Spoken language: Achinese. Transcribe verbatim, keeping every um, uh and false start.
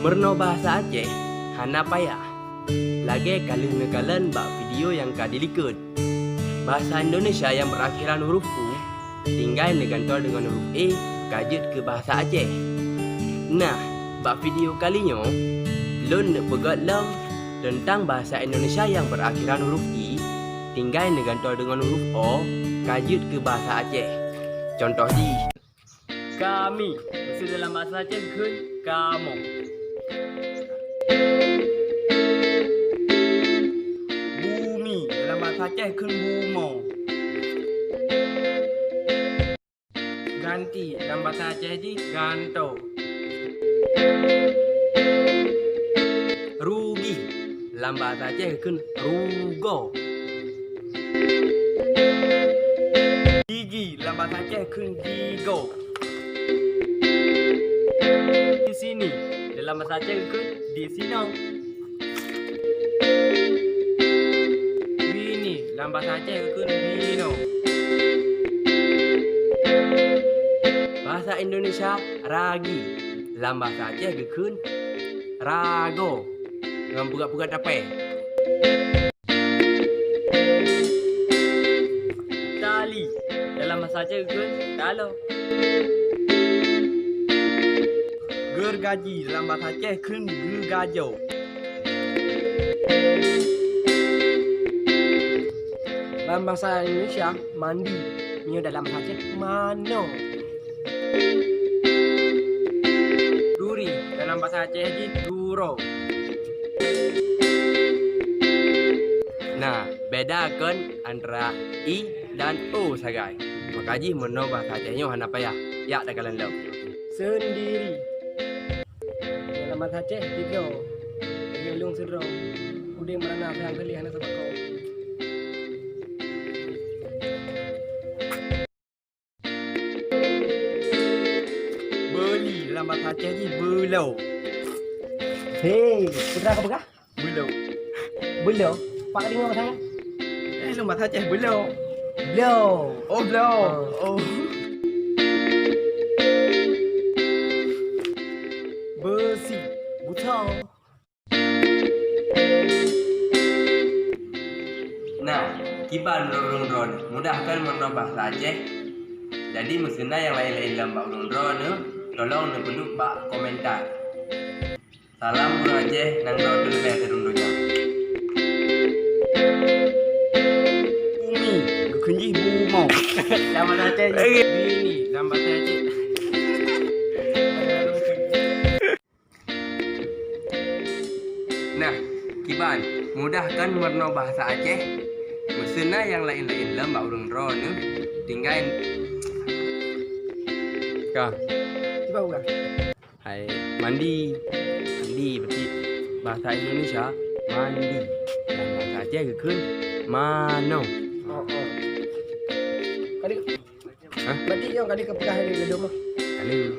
Meurunoe bahasa Aceh hana payah. Lagée ka lheueh neukalon bak video nyang ka dilikot. Bahasa Indonesia nyang berakhiran huruf u tinggai neugantoe deungon huruf e ka jeuet keu bahasa Aceh. Nah, bak video kali nyoe, lôn neupeugét lom teuntang bahasa Indonesia nyang berakhiran huruf i tinggai neugantoe deungon huruf o ka jeuet keu bahasa Aceh. Contoh jih, kami, meuseu dalam bahasa Aceh geukheun kamoe. Bumi, dalam bahasa Aceh geukheun bumoe. Ganti, dalam bahasa Aceh jih gantoe. Rugi, dalam bahasa Aceh geukheun rugoe. Gigi, dalam bahasa Aceh geukheun gigoe. Di sini, dalam bahasa Aceh geukheun disinoe. Bini, lam bahasa Aceh geukheun binoe. Bahasa Indonesia ragi, lam bahasa Aceh geukheun ragoe. Ngon peugah-peugah tapée. Tali, dalam bahasa Aceh geukheun taloe. Geurgaji, dalam bahasa Aceh geukheun geugajoe. Dalam bahasa Indonesia, mandi. Nyoe dalam bahasa Aceh, manoe. Duri, dalam bahasa Aceh jih, duroe. Nah, beda kon antara i dan o sagai. Maka jih meunoe bahasa Aceh nyoe hana payah. Yak takalon lom. Sendiri. Dalam bahasa Aceh, dibloe. Lagée lôn sidroe. Udeb meurana sayang keu lé hana sabakoe. Beuli, dalam bahasa Aceh jih beuloe. Hei, peugah ka peugah? Beuloe. Beuloe? Pak deungoe bahasa Aceh? Eh, lôn bahasa Aceh beuloe. Bloe. Oh, bloe. Oh. Oh. Beusi. Beusoe. Nah, kiban ureuëng droeneuh, mudah kan meurunoe bahasa Aceh? Jadi, meuseu na nyang laén-laén lom bak ureuëng droeneuh, tolong neupeuduek bak komentar. Salam ureuëng Aceh nyang droe teuleubeh ateueh donya. Bumi, geukheun jih bumoe. Lam bahasa Aceh jih bini, lam bahasa Aceh. Nah, kiban, mudah kan meurunoe bahasa Aceh? Meuseu na nyang laén-laén lom bak ureuëng droeneuh, tinggai ka. Cuba ulang. Hai, mandi. Mandi berarti bahasa Indonesia mandi. Dan bahasa Aceh geukheun manoe. Oh, oh. Kali. Hah? Berarti nyoe ka lheueh ka peugah lé ladôm ah. Ka lheueh.